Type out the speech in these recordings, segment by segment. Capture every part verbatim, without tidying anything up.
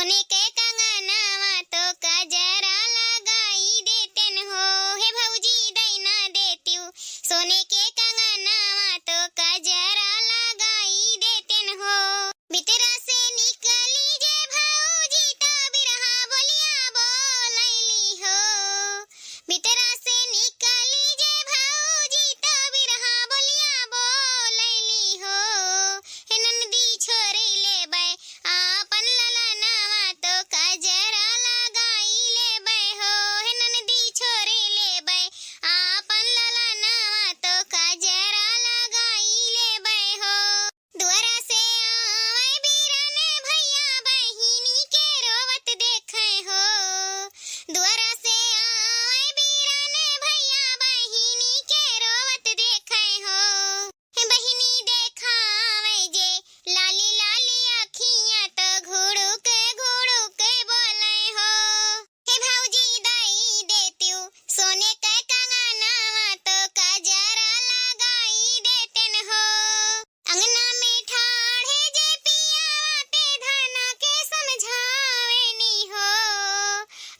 सोने के कंगनवा तो कजरा लगाई देतेन हो, हे भौजी दई ना देतिउ। सोने के कंगनवा तो कजरा लगाई देतेन हो। भीतरा से निकली जे भौजी तो बिरहा बोलिया बोलैली हो। भीतरा से निकली जे भौजी तो बिरहा बोलिया बोलैली हो। हे ननदी छोरी लेबै आपन ललनवा तो कजरा लगाई लेबै हो। हे ननदी छोरी लेबै आपन ललनवा तो कजरा लगाई लेबै हो। दुआरा से आवे बीरन भैया बहिनी के रोवत देखै हो। दुआरा से आवे बीरन भैया बहिनी के रोवत देखै हो। हे बहिनी देखावे जे लाली लाली अखियाँ तो घुड़ुक घुड़ुक बोलै हो। हे भौजी दई देतिउ सोने के कंगनवा तो कजरा लगाई देतेन हो। अंगना में ठाढ़े जे पियावा ते धाना के समझावेनी हो।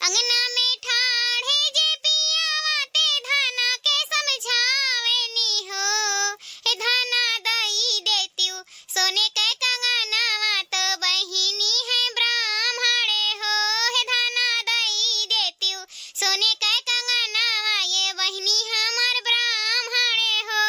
अंगना में ठाढ़े जे पियावा ते धाना के समझावेनी हो। हे धाना दई देतिउ सोने के कंगनवा तो बहिनी है ब्राह्मणे हो। हे धाना दई देतिउ सोने के कंगनवा ये बहिनी हमर ब्राह्मणे हो।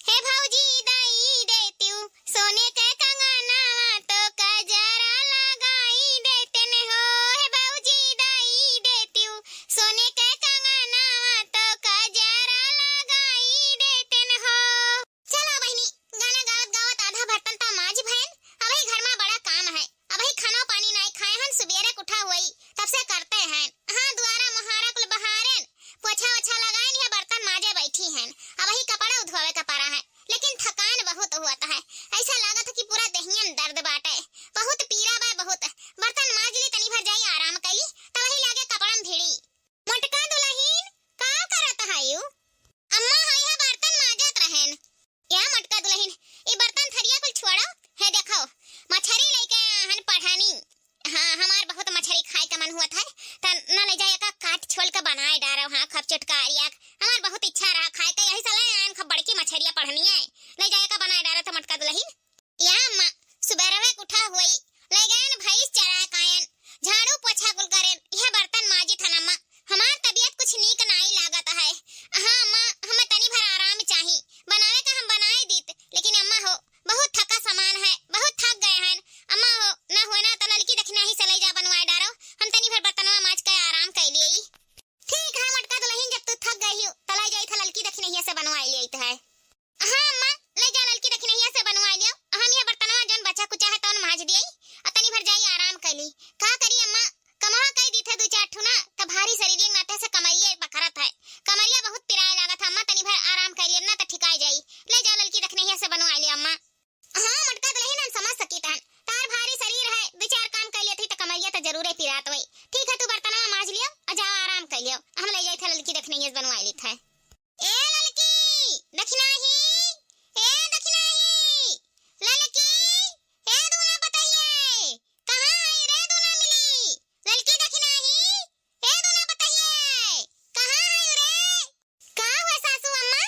हे भौजी दई देतिउ सोने के कंगनवा तो कजरा लगाई देतेन हो। हे भौजी दई देतिउ सोने के कंगनवा तो कजरा लगाई देतेन हो। चला बहिनी, गाना गावत गावत आधा बर्तन त माज भयन। अबही घर मा बड़ा काम है, अबही खाना पानी नाई खाए हन, सुबेरे क उठा हुई तब से करते हैं। हाँ, दुआरा मोहारा कुल बहारेन, पोछा ओछा लगाएन, यह बर्तन माजे बैठी हैं। अबही कपड़ा धोवे का परा है, लेकिन थकान बहुत होत है, ऐसा लागत है कि पूरा देहियन दर्द बाटे, बहुत पीरा बा बहुत। बर्तन माज ली, तनी भर जाई आराम कैली, तबही लागे कपड़न भिड़ी। मोटका दुलहिन, का करत हयू? अम्मा, हई है बर्तन माजत रहेन। या मोटका दुलहिन, ई बर्तन थरिया कुल छोड़ो। हे देखो, मछरी लइके आए हन पढ़नी। हाँ, हमार बहुत मछरी खाए के मन हुआ था, त न ले जाए का काट छोल के बनाए डारो। हाँ, खूब चुटकारिया, हमार बहुत इच्छा रहा खाए के, यही से ले आयन खूब बड़की मछरिया पढ़नी है, ले जाए का बनाए डारो तो मोटका दुलहिन। या अम्मा, सुबेरवे क उठा हुई, ले गएन भैंस चराए कायन, झाड़ू पोछा कुल करेन, यह बर्तन माजी थन अम्मा। हमार तबीयत कुछ नीक नाई लागत है। हाँ अम्मा, हमें तनी भर आराम चाही। बनावे का हम बनाई दीत, लेकिन अम्मा हो, बहुत थका सामान है, बहुत थक गए हैं। अम्मा हो, ना होना तो ललकी दखिनही से ले जा बनवाए डारो, हम तनी भर बर्तनवा माज के आराम कर लिए। ठीक है मोटका दुलहिन, जब तू थक गई हो, तो ले जाई था ललकी दखिनहिया से बनवाए लिए है। हाँ अम्मा, ले जा ललकी दखिनहिया से बनवाए लियो। हम यह बर्तनवा जौन बचा कुचा है तौन माज दिए, और तनी भर जाई आराम कैली। का करी अम्मा, कमवा कई दी थे दू चार ठू ना, त भारी शरीर एक नाते से कमरिये पकड़त है, कमरिया बहुत पिराए लागत है अम्मा, तनी भर आराम कैली ना त ठिकाई जाई। ले जा ललकी दखिनहिया से बनवाए लियो अम्मा। हाँ मोटका दुलहिन, हम समझ सकी तहन, तार भारी शरीर है, दू चार काम कैली थी त कमरिया त जरूरे पिरात होई। ठीक है, तू बर्तनवा माज लियो और जाओ आराम कैलियो, हम ले जाई थे ललकी दखिनहिया से बनवाए ली थे। ए ललकी, दखिनही, ए दखिनही, ललकी, ए दूना पतहिए, कहाँ है रे दूना मिली? ललकी दखिनही, ए दूना पतहिए, कहाँ है रे? का हुआ सासू अम्मा?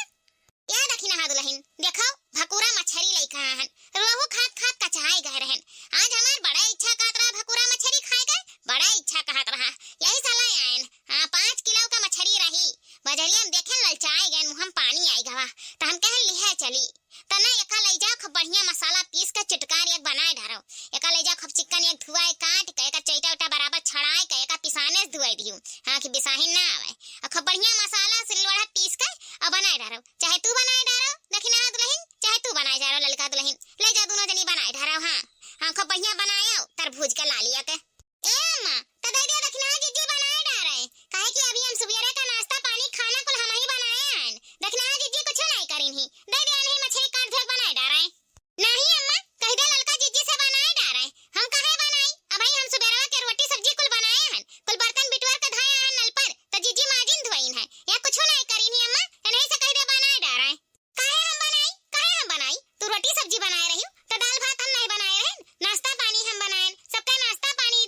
ए दखिनहा दुलहिन, देखो, भकुरा मछरी लइका हन, रोहू खात खात कचाए गए रहन। आज हमार बड़ा इच्छा कहत रहा भकुरा मछरी खाए के, बड़ा इच्छा कहत रहा, यही से ले आयन। हाँ, पाँच किलो का मछरी रही, बजरिया में देखे ललचाए गए, मुँह में पानी आई गवा, त हम कहन लिहे चली। त ना एका लई जाओ, खूब बढ़िया मसाला पीस के चुटकार एक बनाए डारो, एका लई जाओ, खूब चिकन एक धुआए काट के, एका चैटा उटा बराबर छड़ाए के, एका पिसाने से धुआए दियो, हाँ कि बिसाहिन ना आवे। और खूब बढ़िया मसाला सिलवड़ा पीस के और बनाए डारो, चाहे तू बनाए डारो दखिनहा दुलहिन, चाहे तू बनाए डारो ललका दुलहिन, ले जा दोनों जनी बनाए डारो। हाँ, हाँ, खूब बढ़िया बनाए, तर भूज के ला लिया के। ए अम्मा, त दे दिया दखिनहा जिज्जी बनाए डारे, काहे कि अभी हम सुबेरे का नाश्ता पानी खाना कुल हम ही बनाए हैं। दखिनहा जिज्जी कुछ नहीं करीन ही, दे दिया नहीं मछली काट धोए बनाए डारे। नहीं अम्मा, कह दे ललका जिज्जी से बनाए डारे, हम काहे बनाई? अबही हम सुबेरवा के रोटी सब्जी कुल बनाए हैं, कुल बर्तन बिटुअर के धाए हैं नल पर, त जिज्जी माजिन धोइन है, या कुछ नहीं करीन ही अम्मा, इन्हीं से कह दे बनाए डारे। काहे हम बनाई, काहे हम बनाई? तू रोटी सब्जी बनाए रही, त दाल भात हम नहीं बनाए रहे, नाश्ता पानी हम बनाए, सबका नाश्ता पानी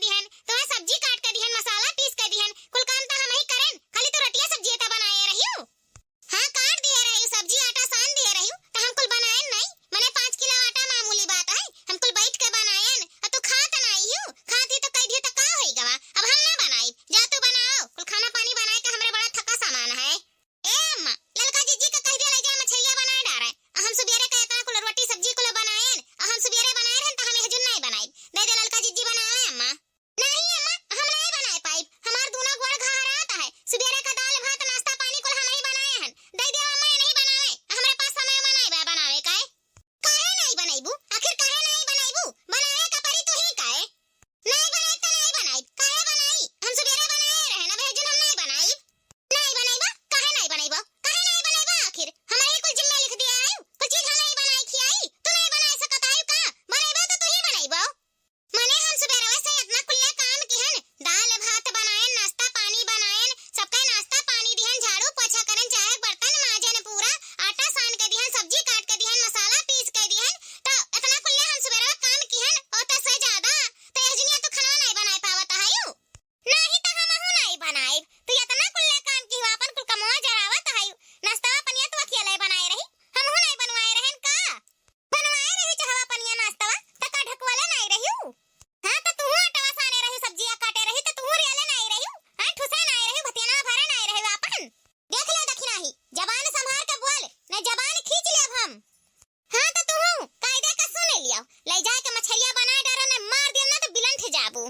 बाबू।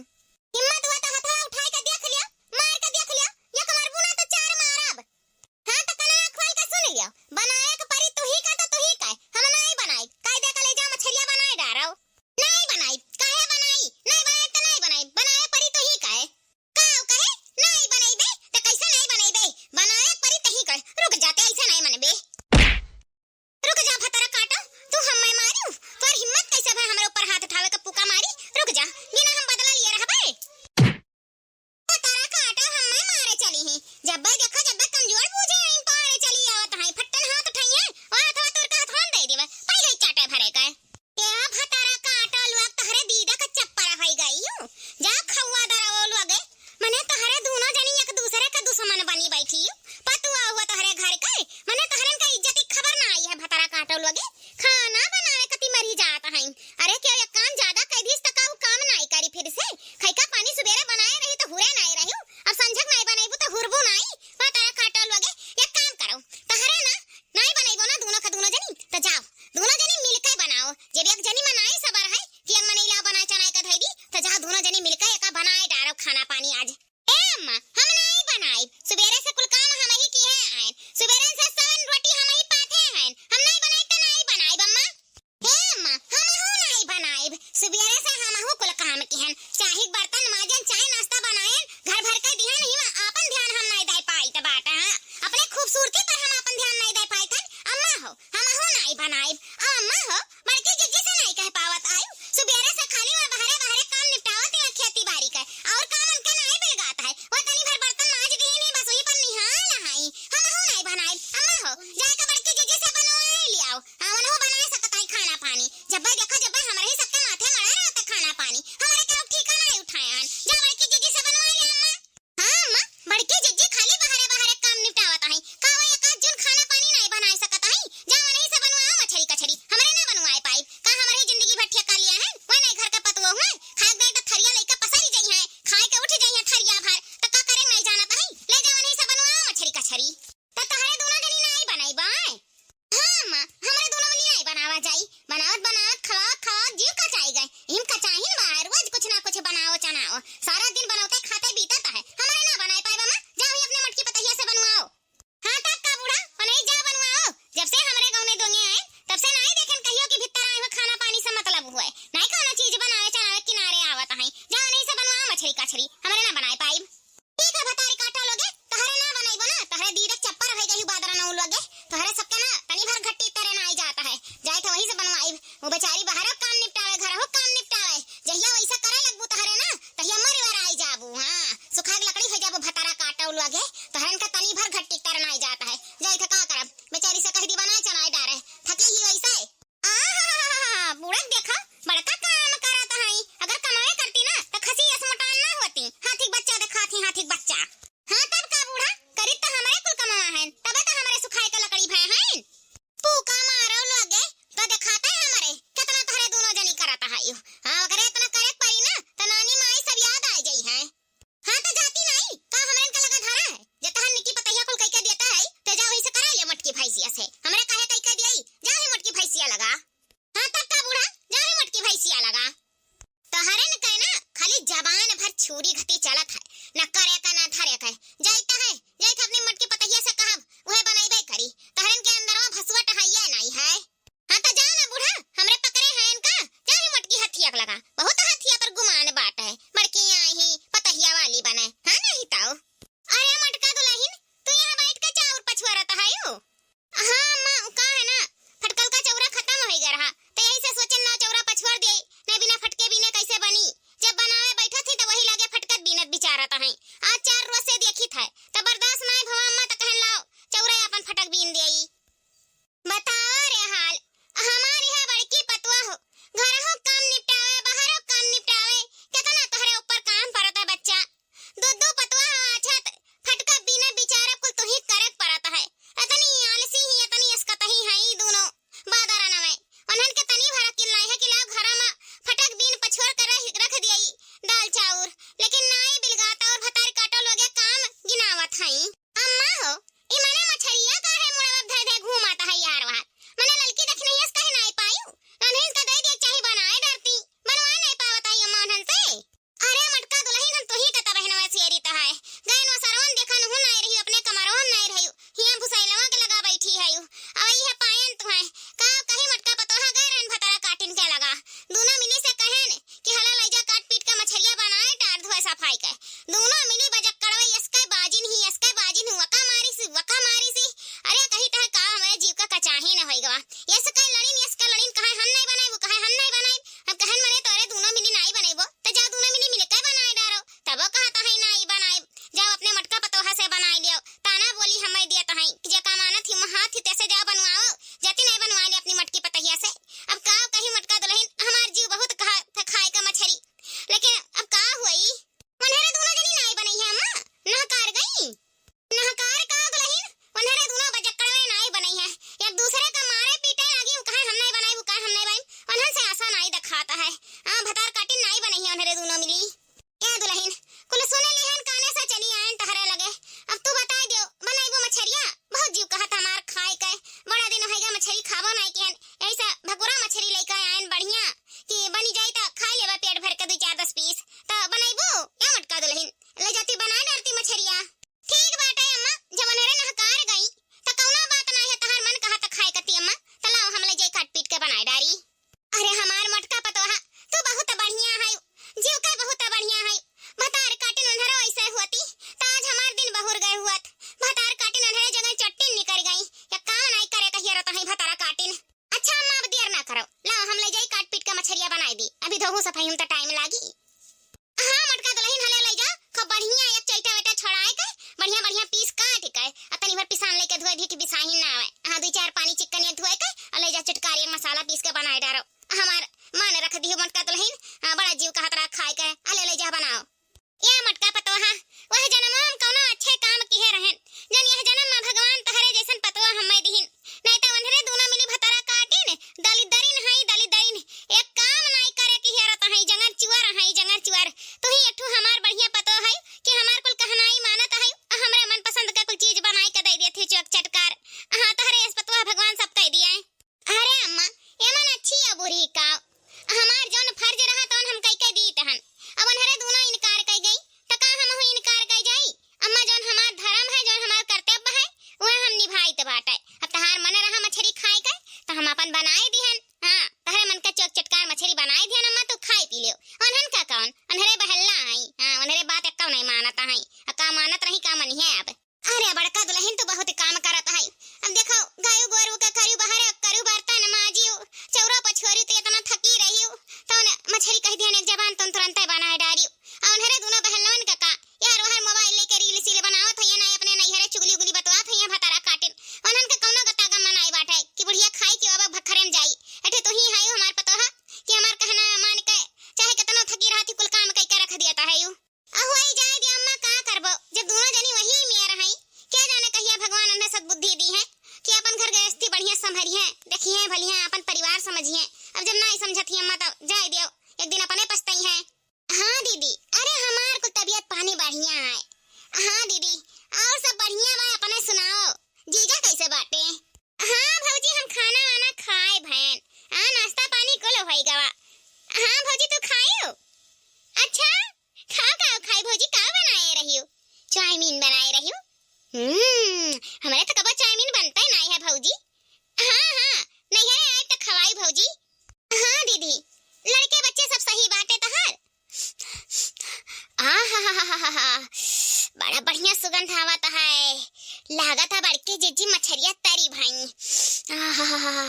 हिम्मत हुआ तो हथवा उठाए के देख लियो, मार के देख लियो, एक मारबू ना तो चार मारब। हाँ तो कनवा खोल के सुन लियो, बनाए के परी तुही का तो तुही का, हम नाई बनाई। कह दे के ले जा मछरिया बनाए डारो। नाई बनाई, काहे बनाई? नाई बनाई तो नाई बनाई, बनाए परी तुही का। का उ कहे? नाई बनइबे? त कैसे नाई बनइबे? बनाए परी तही कर। रुक जा, ते ऐसे नाई मनबे। रुक जा, भतरा काटो, तू हम्मे मारियो? तोर हिम्मत कैसे भय हमरे ऊपर हाथ उठावे के पुका मारी? रुक जा, बिना हम बदला लिए रहबे। भतरा काटो, हम्मे मारे चली ही। जब्बे देखो, जब्बे कमजोर बूझे, इन पारे चली आवत हैं। फट्टन हाथ उठाइए, और अथवा तोर का हाथ हम दे देबे। पहले ही चाटे भरे का। ए भतारा काटो लोग, तहरे दीदा का चप्पर होई गई हूँ। जा खौआ दराओ लोगे। मने तहरे दूनो जनी एक दूसरे का दुश्मन बनी बैठी हूँ। पतुआ हुआ तहरे घर के। मने तहरन का इज्जत की खबर ना आई है भतारा काटो लोगे। खाना बनावे कती मरी जात हैं। अरे क्यों एक काम ज्यादा कह दीस त का उ काम नाई करी फिर से। खैका पानी सुबेरे बनाए रही तो हुरे नाई रही। अब संझक नाई बनैबू तो हुरबू नाई। भतारा काटो लोगे। एक काम करो। तहरे ना नाई बनैबो ना दूनो का दूनो जनी। त जाओ। दूनो जनी मिलके बनाओ। जब एक जनी मनाई सबर है कि एक मनई ला बनाए चनाए के धई दी, त जा दूनो जनी मिलके एका बनाए डारो खाना पानी आज। ए अम्मा, हम नाई बनाइब। सुबेरे से कुल काम हमही किहे आएन। सुबेरे से सन रोटी हमही पाथे हैं। हम नाई बनाइब त नाई बनाइब अम्मा। हे अम्मा, हमहू नाई बनाइब। सुबेरे से हमहू कुल काम किहन। चाहे बर्तन माजेन, चाहे नाश्ता बनाएन, घर भर के दिहन, ही में आपन ध्यान हम नाई दे पाइत बाटे, हाँ। अपने खूबसूरती पर हम आपन ध्यान नाई दे पाइत हन। अम्मा हो, हमहू नाई बनाइब। अम्मा हो, बड़की जिज्जी से नाई कह पावत आयु। सुबेरे से खाली वह बहरे बहरे काम निपटावत या खेती बारी के। और काम उनके नाई बिलगात है। वह तनी भर बर्तन माज दिहिन ही, बस वही पर निहाल हई। हमहू नाई बनाइब। अम्मा हो, जाए के बड़की जिज्जी से बनवाई लियाओ। हाँ, उनहू बनाए सकत हई खाना पानी। जब भाई देखो, जब भाई हमरे ही सबके माथे मड़ा रहत खाना पानी। हमरे के ठिकाना नाई उठाए आन। जा बड़की जिज्जी से बनवाई ले अम्मा। हाँ अम्मा, बड़की जिज्जी खाली बहरे बहरे काम निपटावत हई। का वो एक आध जून खाना पानी नाई बनाए सकत हई? जा वनही से बनवाओ मछरी कछरी। हमरे ना बनवाए पाई। का हमरे ही जिंदगी भर ठेका लिया है? वह नाई घर का पतुआ हुए। खाए के नाई तो थरिया लइका पसरी जाई है। खाए के उठ जाई है थरिया भर। त का करे नाई जानत हई? ले जा वनही से बनवाओ मछरी कछरी। त तहरे दूनो जनी नाई बनाई बाय? हाँ अम्मा, हमरे दूनो जनी नाई बनावा जाई। बनावत बनावत, खवावत खवावत जीव कचाई गए। इम कचाहिन बा, रोज कुछ ना कुछ बनाओ चनाओ। सारा दिन बनौते खाते बीतत है। हमरे ना बनाए पाए अम्मा, जाओ ही अपने मोटकी पतहिया से बनवाओ। हाँ तब का बूढ़ा, ओनही जा बनवाओ। जब से हमरे गाँव में दोंगे आए, तब से नाई देखेन कहियो कि भीतर आए हो खाना पानी से मतलब हुए। नाई कौनो चीज बनावे चनावे किनारे आवत हैं। जा ओनही से बनवाओ मछरी कछरी, हमरे ना बनाए पाइब। ठीक है भतारी काटा लोगे, तहरे ना बनाइबो ना, तहरे दीदक चप्पर होई गई बादरा नौ लोगे, तहरे सबके ना तनी भर घट्टी तरे ना आई जाता है। जाए थे वहीं से बनवाइब। वो बेचारी बाहरो काम निपटावे, घरहो काम निपटावे। जहिया वैसा करे लगबू तहरे ना, तहिया मरे वर आई जाबू। हाँ, सुखाग लकड़ी हो जाबू भतारा काटा लोगे, तहरन का तनी भर घट्टी तरे ना आई जाता है। जाए थे का करब, बेचारी से कह दी बनाए चनाए डारे, थकी ही वैसे। आहा, बूढ़ा के देखा, बड़का काम करत हई। अगर कमावे करती ना, त खसी अस मोटान ना होती। हाथी के बच्चा देखात ही, हाथी के बच्चा। हाँ, तब का बूढ़ा, करी त हमरे कुल कमावा है, तबे त हमरे सुखाए के लकड़ी भय है। फूका मारो लोगे, त देखात है हमरे, कितना तहरे दूनो जनी करत हई। हाँ, अगर इतना करे पड़ी ना, त नानी माई सब याद आ जाई है। हाँ, त जाती नाई, का हमरन का लगा धरा है? जे तहन निकी पतहिया कुल कइके देता है, ते जा वही से करा ले मोटकी भैंसिया से। हमरे काहे कइके दियाई? जा ही मोटकी भैंसिया लगा। हाँ, तब का बूढ़ा, जा ही मोटकी भैंसिया लगा। तहरन के ना, खाली जबान भर छुरी घटी चलत है, न करे का, न धरे का। जाइत है, जाइत अपनी मोटकी पतहिया से कहब, उहे बनइबे करी। तहरन के अंदरवा भसुआ टहाइया नाई है। हाँ, त जाओ ना बूढ़ा, हमरे पकड़े हैं इनका, जा ही मोटकी हथिया के लगा। बहुत हथिया पर गुमान बाट है, बड़की आई ही पतहिया वाली बने। हाँ, नहीं ताऊ। अरे मोटका दुलहिन, तू यहाँ बैठ के चाउर पछुआरत हयू? हाँ अम्मा, उ का है ना, फटकल का चौरा खत्म होइ गया रहा, त यही से सोचन ना चौरा पछुआर दे, नहीं बिना फटके बीने कैसे बनी। जब बनावे बैठत ही त वही लागे फटकत बीनत बिचारत हैं। आज चार रोज से देखित है, त बर्दाश्त नाई भवा। कि कुल काम कइ के रख दिया ता है यू। अहो, ई जाए दे अम्मा, का करबो, जब दोनों जनी वही मेर हई, क्या जाने कहिया भगवान उन्हें सद्बुद्धि दी है कि अपन घर गृहस्थी बढ़िया संभरी है, देखी है, भली है, अपन परिवार समझी है। अब जब ना समझत ही अम्मा, तब जाए दियो, एक दिन अपने पछताई है। हाँ दीदी, अरे हमार कुल तबीयत पानी बढ़िया है। हाँ दीदी, और सब बढ़िया बा, अपने सुनाओ, जीजा कैसे बाटे? हाँ भौजी, हम खाना वाना खाए भैन। हाँ, नाश्ता पानी कुल होई गवा। हाँ भौजी, तू खायो? अच्छा, खाओ, खाओ, खाई भौजी, का बनाए रहियो? चाउमीन बनाए रहियो? हम्म, हमरे तो कबो चाउमीन बनते नाई है भौजी। हाँ, हाँ, नैहरे आए तो खवाई भौजी। हाँ दीदी, लड़के बच्चे सब सही बाटे तहार। आहाहाहा, बड़ा बढ़िया सुगंध आवत है। लागत है बड़के जिज्जी मछरिया तरी भाई। आहाहाहा।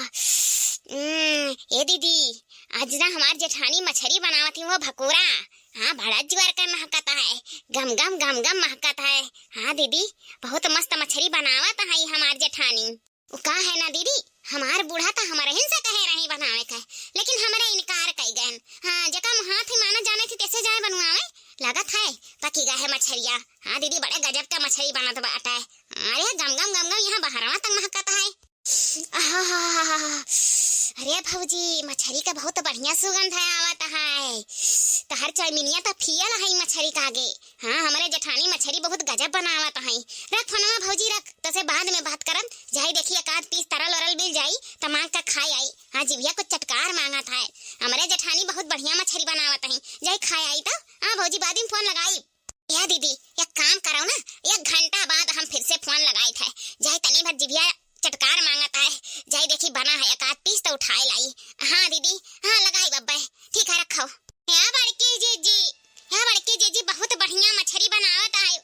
हम्म, ए दीदी, आज ना हमार जेठानी मछरी बनावत ही, वो भकूरा। हाँ, बड़ा जुआर का महकत है, गम गम गम गम महकत है। हाँ दीदी, बहुत मस्त मछरी बनावत है हमार जेठानी। उ का है ना दीदी, हमार बूढ़ा त हमरहिन से कहे रही बनावे के, लेकिन हमरे इनकार कई गएन। हाँ, जेका मुहात ही माना जाने थी, तेसे जाए बनवावे। लागत है पकी गए है मछरिया। हाँ दीदी, बड़े गजब का मछरी बनत बाटे। अरे गम गम गम गम, यहाँ बहरवा तक महकत है। आहाहाहा। अरे भौजी, मछरी का बहुत बढ़िया सुगंध है, आवत है। तहर चौमिनिया त फियल है मछरी का आगे। हाँ, हमरे जेठानी मछरी बहुत गजब बनावत हई। रख फोनवा भौजी, रख, तसे बाद में बात करम। जाई देखी एकाध पीस तरल वरल मिल जाई, त मांग के खाए आई। हाँ, जिभिया कुछ चटकार मांगत है। हमरे जेठानी बहुत बढ़िया मछरी बनावत हई, जाई खाए आई त। हाँ भौजी, बाद में फोन लगाई। या दीदी, एक काम करो ना, एक घंटा बाद हम फिर से फोन लगाई थे। जाई तनी भर जिभिया चटकार मांगत है, जाई देखी बना है एकाध पीस त उठाए लाई। हाँ दीदी, हाँ लगाई बब्बे, ठीक है, रखो। या बड़की जीजी, या बड़की जीजी, बहुत बढ़िया मछरी बनावत आयो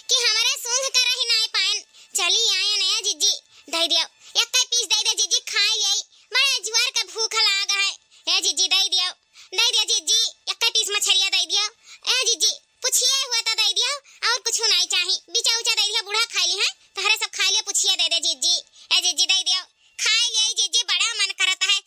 कि हमरे सूंघ कर ही नाय पाएन। चली आए नया जीजी, दे दियो, एक पीस दे दे जीजी, खाए ले। बड़ा जुआर का भूख लाग है। ए जीजी, दे दियो, दे दियो जीजी, एक पीस मछरिया दे दियो। ए जीजी, पुछिए हुआ तो दे दियो, और कुछ नहीं चाही। बिचा उचा दे दियो, बूढ़ा खाई ली है, तहरे सब खाई लियो, पुछिए दे दे जीजी। ए जीजी, दे दियो, खाई लियो जीजी, बड़ा मन करत है,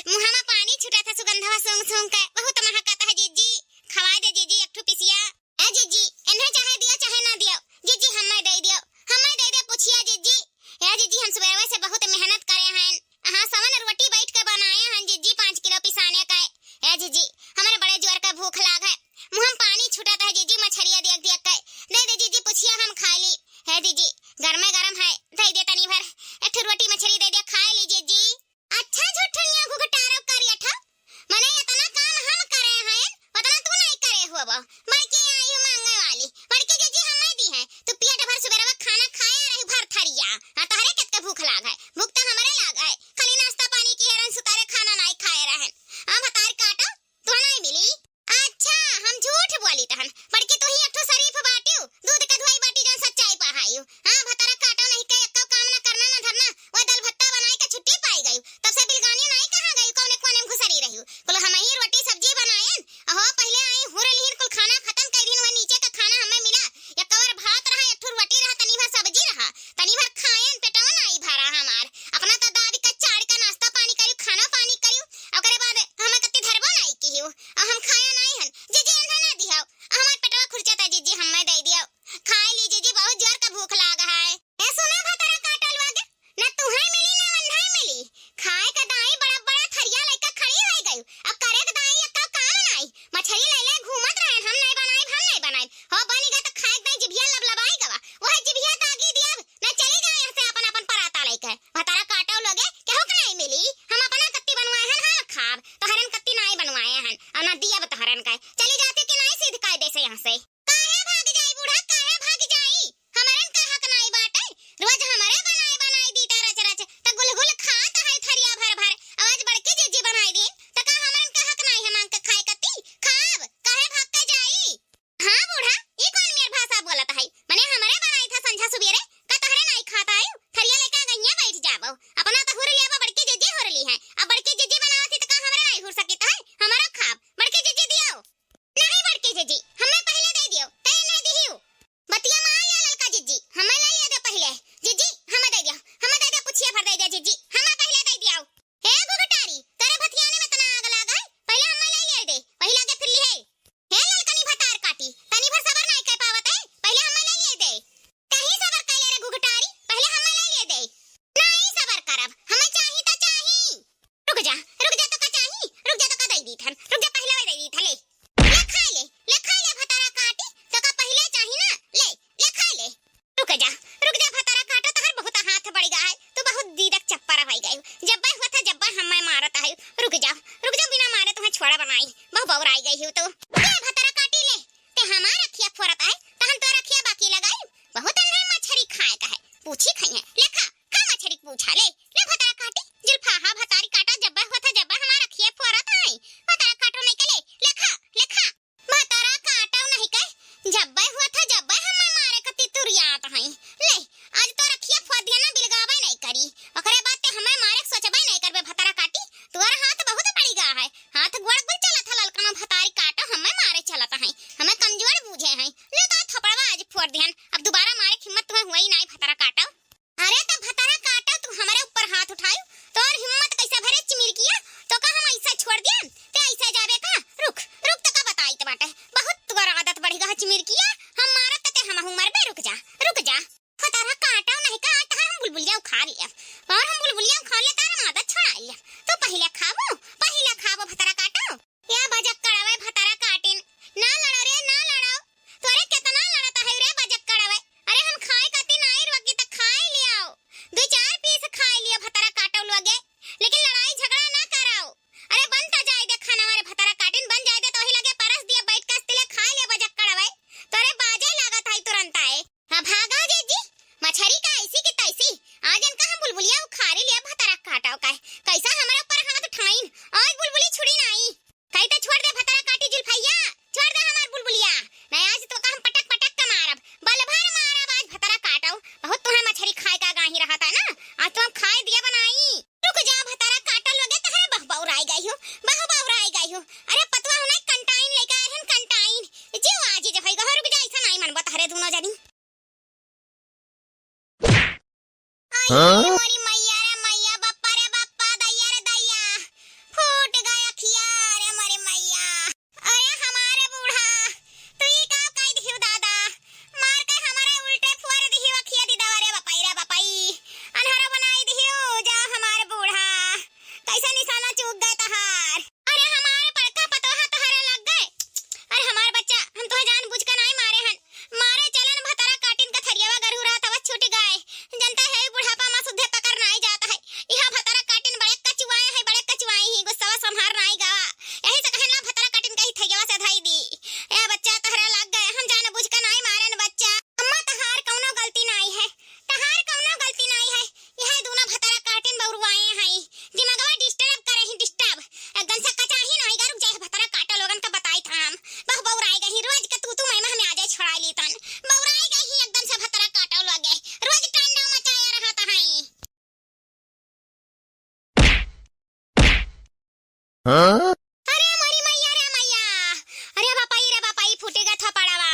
मुँह में पानी छूटत है सुगंधवा सूंघ सूंघ के, बहुत महकत है जीजी, खवाए दे जीजी एक ठो पिसिया। ए जीजी, इन्हें चाहे दियो चाहे ना दियो, जीजी हमें दे दियो, हमें दे दे पुछिया जीजी। ए जीजी, हम सुबेरवे से बहुत मेहनत करे हैं, हाँ, सवन रोटी बैठ के बनाए हैं जीजी, पाँच किलो पिसाने का। ए जीजी, हमरे बड़े जोर का भूख लाग है, मुँह में पानी छूटत है जीजी, मछरिया देख देख के। दे दे जीजी पुछिया, हम खा ली। हे जीजी, गरमे गरम है, दे दे तनी भर, एक ठो रोटी मछरी दे दे, खा ली जीजी। अच्छा झुठुनिया घुघटारव करिया ठा, मने इतना काम हम करे हैं, उतना तू नहीं करे होबो। बड़की आई हो मांगे वाली, बड़की जीजी हमें दी है, तू पेट भर सुबेरवा खाना खाए रही भर थरिया। हाँ, तहरे केतके भूख लाग है, भूख तो हमरे लाग है, खाली नाश्ता पानी की हेरन सुतारे खाना नहीं खाए रहन। हाँ, भतार काटो, तो नहीं मिली। अच्छा, हम झूठ बोली तहन, बड़की तू ही एक ठो शरीफ बाटियो, दूध के धोई बाटी जौन सच्चाई पहाइयो। हाँ, भतारा काटो नहीं के एक्को काम ना करना ना धरना, वो दाल भत्ता बनाई के छुट्टी पाई गई, तब से बिलगानी नहीं कहाँ गई, कौने कोने में घुसरी रही। बोलो हम ही रोटी सब्जी बनाएन, अहो पहले आई हुर लिहिन कुल खाना खत्म कर दिन, वह नीचे का खाना हमें मिला, एक कवर भात रहा, एक ठो रोटी रहा, तनी भर सब्जी रहा, तनी भर खाएन, पेटवा नहीं भरा हमार। अपना तो दादी का चाड़ का नाश्ता पानी करियो, खाना पानी करियो, ओकरे बाद हमें कत्ती धरबो नहीं कियो, और हम खाया नहीं हन। जीजी अन्हा ना दियो, हमार पेटवा खुरचत है जीजी, हमें दे दियो, खाए ली जीजी, बहुत जोर का भूख लाग है। ए सुना भतारा काटल वागे, ना तुहे मिली ना वन्हे मिली, खाए का दाई बड़ा बड़ा थरिया लइका खड़ी होई गई, अब करे का दाई एक्का काम नाई, मछरी ले ले घूमत रहे, हम नहीं बनाई, हम नहीं बनाई, हो बनी गा तो खाए का दाई जिभिया लबलबाई गवा, वह जिभिया तागी दिया, ना चली जाए यहाँ से अपन अपन पराता लेके। भतारा काटो लोगे, केहू के नहीं मिली। हम अपना कत्ती बनवाए हन, हम खाब। तोहरन कत्ती नहीं बनवाए हन। और ना दिया तोहरन का। चली जाती कि नहीं सीध कायदे से यहाँ से। काहे भाग जाई बूढ़ा, काहे भाग जाई? हमरन का हक नहीं बाटे। रोज हमरे बनाए बनाए दीता रच रच। त गुलगुल खात है थरिया भर भर। आज बड़की जीजी बनाई दीन। त का हमरन का हक नहीं है मांग के खाए कत्ती? खाब। काहे भाग के जाई? हाँ बूढ़ा, ई कौन मेर भाषा बोलत है? मने हमरे बनाई था संझा सुबेरे, का तहरे नाई खाता है? थरिया लेके गइया बैठ जाबो। अपना तो हुर लियाबो, बड़की जीजी हुर ली है। अब बड़की जीजी बनावत ही तो का हमरे नाई हुर सकित है? हमरो खाब। बड़की जीजी दियो। नहीं बड़की जीजी, हमें पहले दे हैं, हमें कमजोर बूझे हैं। ले तो थपड़वा आज फोड़ दिहन, अब दोबारा मारे के हिम्मत तुम्हें हुआ ही नाई भतरा काटो। अरे त भतरा काटो, तू हमरे ऊपर हाथ उठायो, तोर हिम्मत कैसे भरे चिमिरकिया, तो का हम ऐसा छोड़ दिया, ते ऐसा जाबे का? रुक, रुक तो का बताई त बाटे, बहुत तोर आदत बढ़ी गा चिमिरकिया, हम मारत ते हमहू मरबे, रुक जा, रुक जा। भतरा काटो नहीं का, आज तहार हम बुलबुलिया उखाड़ लिया, और हम बुलबुलिया उखाड़ ले, तार हम आदत छोड़ा लिया। तू पहिले खाबो, पहिले खाबो भतरा काटो। या बजक्कड़वे भतरा काटिन, ना लड़ो रे, ना लड़ो। तोरे केतना लड़त है रे बजक्कड़वे। अरे हम खाए खातिर नाई रोकी त खाए लियाओ, दो चार पीस खाए लियो भतरा काटो लोगे, लेकिन लड़ाई झगड़ा ना कराओ। अरे बन त जाए दे खाना वाले भतरा काटिन, बन जाए दे तो वही लगे परस दिए बैठ के अस्तिले खाए लियो बजक्कड़वे। तोरे बाजे लागत है तुरंत आए। हाँ, भागा जीजी, मछरी का ऐसी की तैसी। आज इनका हम बुलबुलिया उखारी लिया भतरा काटो का। कैसा हमारे ऊपर हाथ उठाइन, आज बुलबुली छुड़ी नाई। कही तो छोड़ दे भतरा काटी जुल्फैया, छोड़ दे हमार बुलबुलिया। नहीं आज तो का हम पटक पटक के मारब, बल भर मारब आज भतरा काटो। बहुत तुम्हें मछरी खाए का गाही रहा था ना, आज तो हम खाए दिया बनाई। रुक जा भतरा काटो लोगे, तहरे बहु बउराई गई हो, बहु बउराई गई हो। अरे पतवा हो नहीं कंटाइन लेके आए हैं कंटाइन। जीव आजी जब है गहो, रुक जा, ऐसा नहीं मनबो तहरे दोनों जनी। आई हाँ? रे मोरी मैया रे मैया, बप्पा रे बप्पा, दैया रे दैया, फूट गया अखिया रे मोरी मैया। अरे हमारे बूढ़ा, तू ई का कह दिहियो दादा, मार के हमारे उल्टे फोड़ दिहियो अखिया दीदा रे बपाई रे बपाई, अन्हरा बनाई दिहियो जा हमारे बूढ़ा, कैसे निशाना चूक गए तहार। अरे हमारे बड़का पतोहा तोहरे लग गए। अरे हमार बच्चा, हम तोहे जानबूझ के नाई मारे हन। मारे चलन भतरा काटिन का थरियावा गरहू रहत हवा छूट गए। जनता है बुढ़ापा मा सुद्धे पकड़ नाई जात है। इहाँ भतरा काटिन बड़े कचुआए है, बड़े कचुआए ही गुस्सावा संभार नाई गवा। यही से कहन ला भतरा काटिन का ही थरियावा से धई दी। ए बच्चा तोहरे लग गए, हम जानबूझ के नाई मारेन बच्चा। अम्मा तहार कौनो गलती नाई है, तहार कौनो गलती नाई है। यह दोनों भतरा काटिन बउरवाए हैं। दिमागवा disturb करे ही disturb। एकदम से कचाही नहीं गा, रुक जाए भतरा काटो लोगन का बताई था हम। बहु बउराई गई, रोज के तू तू मैं मैं हमें आ जाए छोड़ाई ली तन। बउराई गई ही एकदम से भतरा काटो लोगे। रोज टंडो मचाया रहत है। हाँ? अरे मोरी मैया रे मैया, अरे बापाई रे बापाई, फूटे गा थपड़ावा।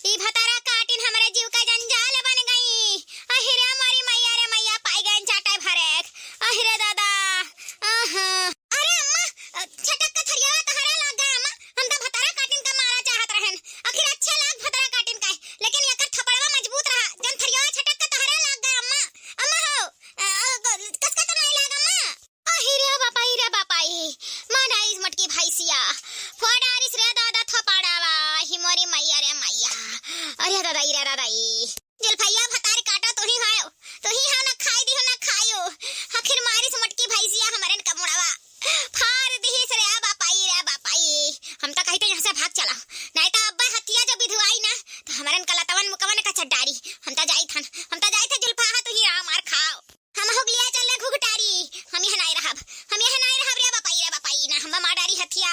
ई भतारा काटिन हमरे जीव का जंजाल बन गई। अहि रे मोरी मैया रे मैया, पाई गए चाटे भरेक। अहि रे दादा, आहा। अरे अम्मा, छटक के थरियावा तहरे लाग गए अम्मा। हम तो भतारा काटिन का मारा चाहत रहन, आखिर अच्छा लाग भतारा काटिन का, लेकिन एकर थपड़वा मजबूत रहा, जन थरियावा छटक के तहरे लाग गए अम्मा। अम्मा हो, अ, अ, कसका तो नहीं लाग अम्मा। अहि रे बापाई रे बापाई, मार डारिस मोटकी भैंसिया, फोड़ डारिस रे दादा थपड़ावा, ही मोरी मैया रे मैया। अरे दादा ई रे दादा ई। जुल्फैया भतार काटो, तू ही हो, तू ही हो, ना खाई दिहो ना खायो। आखिर मारिस मोटकी भैंसिया हमरन का मुड़वा। फार दिहिस रे बापाई रे बापाई। हम तो कहित यहाँ से भाग चला, नहीं तो अब्बे हथिया जो बिधुआई ना, तो हमरन का लतवन मुकवन का चड्डारी। हम तो जाई थन, हम तो जाई थे जुल्फा, तू ही राम मार खाओ। हम हुगलिया चल रे घुघटारी, हम यहाँ नाई रहब, हम यहाँ नाई रहब रे बापाई रे बापाई, ना हम मार डारी हथिया,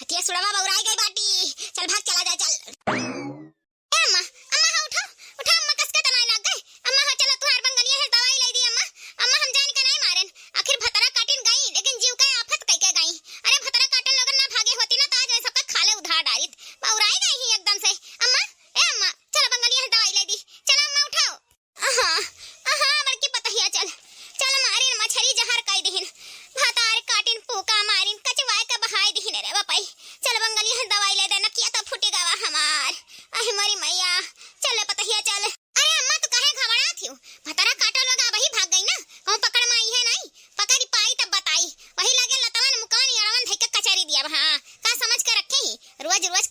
हथिया सुड़वा बउराई गई बाटी, चल भाग चला जा चल। ए अम्मा, अम्मा हाँ उठो, उठो अम्मा, कसका तो नाई लाग गए, अम्मा हाँ चलो तुहार बंगलिया है दवाई लाई दी अम्मा, अम्मा हम जान के नाई मारेन, आखिर भतरा काटिन गई, लेकिन जीव का आफत कई के गई, अरे भतरा काटन लोगन ना भागे होती ना तो आज मैं सबका खाले उधार डारित, बउराई गई ही एकदम से, अम्मा, ए अम्मा, चलो बंगलिया है दवाई लाई दी, चलो अम्मा उठाओ। अहा, अहा, बड़की पतहिया चल, चल मारिन मछरी जहर कई दिहिन, भतार काटिन पूका मारिन, कचवाए के बहाई दिहिन रे बापाई। चल बंगलिया दवाई लाई दे, नकिया तो फूटे गवा हमार। अहि मोरी मैया, चल पतहिया चल। अरे अम्मा तू काहे घबरात हियो? भतारा काटो लोग अबही भाग गई ना, कहूँ पकड़ मा आई है नहीं, पकड़ पाई तब बताई। वही लगे लतवन मुकवन अड़वन धई के कचरी दिया, हाँ, का समझ के रखे ही, रोज रोज